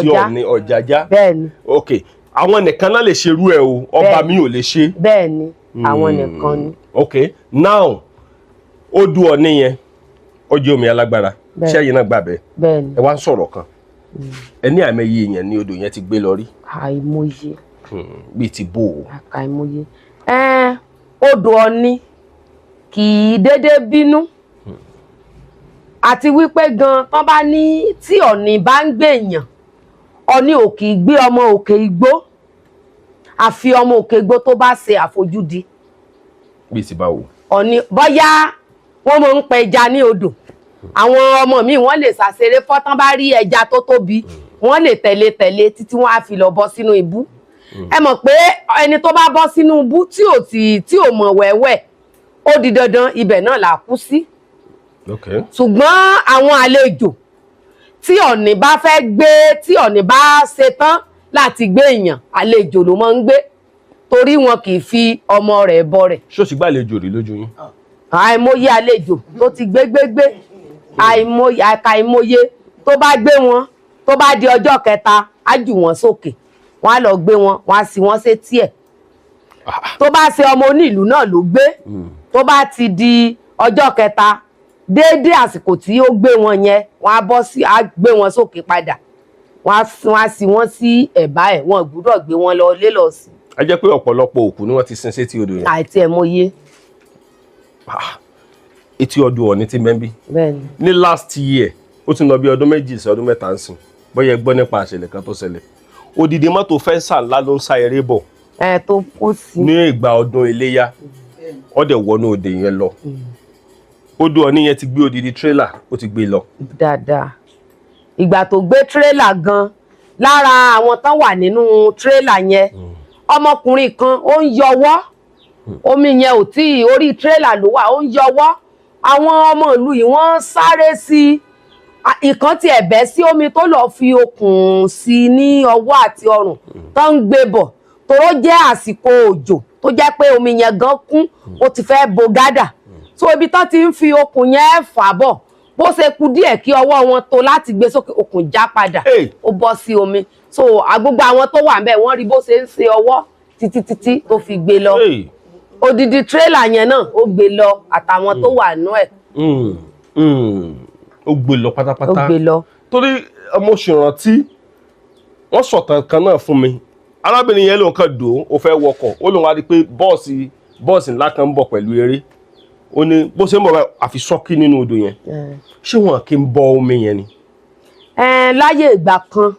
Tí Ọ̀ọ̀ni Ọ̀jájá. Bẹ́ẹ̀ ni. Ok, àwọn nìkan náà lè ṣerú ẹ o, ọba Bẹ́ẹ̀. mi ò lè ṣe. Bẹ́ẹ̀ ni, àwọn nìkan ni. Ok, now odò Ọ̀ọ̀ni yẹn, ó jẹ́ omi alágbára. Bẹ́ẹ̀. Ṣé ẹ̀yin náà gbà bẹ́ẹ̀? Bẹ́ẹ̀ ni. Ẹ wá ń sọ̀rọ̀ kan, ẹ ní àìmọye èèyàn ní odò yẹn ti gbé lọ rí. Àìmọye. Bíi ti bò ó? Àìmọye. Odò Ọ̀ọ̀ni kì í dédé bínú, àti wípé gan tán bá ní tí Ọ̀ọ̀ni bá ń gbé èèyàn, Ọ̀ọ̀ni ò kì í gbé ọmọ òkè igbó, àfi ọmọ òkè igbó tó bá ṣe àfojúdi. Bíi ti báwo? Ọ̀ọ̀ni, bóyá wọ́n máa ń pa ẹja ní odò, àwọn ọmọ mi wọ́n lè ṣàṣeré fọ́tán, bá rí ẹja tó tóbi, wọ́n lè tẹ̀lé tẹ̀lé títí wọ́n á fi lọ bọ́ sínú ibú. Ẹ mọ̀ pé ẹni tó bá bọ́ sínú ibú tí ò tí tí ò mọ̀ wẹ́wẹ́, ó di dandan ibẹ̀ náà là kú sí. Ṣùgbọ́n àwọn àlejò tí Ọ̀ọ̀ni bá fẹ́ gbé, tí Ọ̀ọ̀ni bá ṣetán láti gbé èèyàn, àlejò ló máa ń gbé, torí wọn kì í fi ọmọ rẹ̀ bọ rẹ̀. Ṣó ti gbàlejò rí lójú yín? Àìmọye àlejò tó ti gbé gbé gbé, àìmọye, àkàìmọye tó bá gbé wọn, tó bá di ọjọ́ kẹta, á jù wọ́n sókè, wọ́n á lọ gbé wọn, wọ́n á sì wọ́n sétí ẹ̀. Tó bá ṣe ọmọ onílùú náà ló gbé, tó bá ti di ọjọ́ kẹta, déédéé àsìkò tí ó gbé wọn yẹn, wọ́n á bọ́ sí, á gbé wọn sókè padà, wọ́n á sì wọ́n sí ẹ̀bá ẹ̀. Wọ́n gbúdọ̀ gbé wọn lọ lé lọ sí. A jẹ́ pé ọ̀pọ̀lọpọ̀ òkú ni wọ́n ti sin sétí odò yẹn. Àìtí ẹ̀ mọye. Ah, etí odò Ọ̀ọ̀ni ti mẹ́bí. Bẹ́ẹ̀ni. Ní last year, ó ti lọ bí ọdún 2 sí ọdún 3 ń sìn, bóyá ẹ gbọ́ nípa àṣẹlẹ̀ kan tó ṣẹlẹ̀, odidi mọ́tò Venza ńlá ló ń sá eré bọ̀ Ẹ tó kó sí. ní ìgbà ọdún Iléyá, ó dẹ̀ wọnú òde yẹn lọ. Odò Ọ̀ọ̀ni yẹn ti gbé odidi tírélà, ó ti gbé lọ. Dáadáa. Ìgbà tó gbé tírélà gan, lára àwọn tán wà nínú tírélà yẹn, ọmọkùnrin kan ó ń yọwọ́, omi yẹn ò tí ì orí tírélà ló wà, ó ń yọwọ́. Àwọn ọmọ ìlú yìí, wọ́n sáré sí i. Ìkan ti ẹ̀bẹ́ sí omi tó lọ́ọ́ fi okùn sí i ní ọwọ́ àti ọrùn tó ń gbé bọ̀, tòró jẹ́ àsìkò òjò tó jẹ́ pé omi yẹn gan kún, ó ti fẹ́ bo gádà. So ibi tán ti ń fi okùn yẹn fà bọ̀, bó ṣe kù díẹ̀ kí ọwọ́ wọn tó láti gbé sókè, okùn já padà. Hey! Ó bọ́ sí omi. So gbogbo àwọn tó wà ńbẹ̀, wọ́n rí bó ṣe ń ṣe ọwọ́ títí títí tó fi gbé lọ. Hey! Odidi tírélà yẹn náà, ó gbé lọ àtàwọn tó wà nú ẹ̀. Ó gbé lọ pátápátá. Ó gbé lọ. Torí mo ṣèrántí, wọ́n sọ̀tàn kan náà fún mi. Arábìnrin yẹn lòun kàn dò ó fẹ́ wọkọ̀, ó lòun wá rí i pé bọ́ọ̀sì ńlá kan ń bọ̀ pẹ̀lú eré. Ó ní bó ṣe ń bọ̀ báyìí, àfi sọ́kí nínú odò yẹn. Ṣé wọn kì í bọ omi yẹn ni? Ẹ láyé ìgbà kan.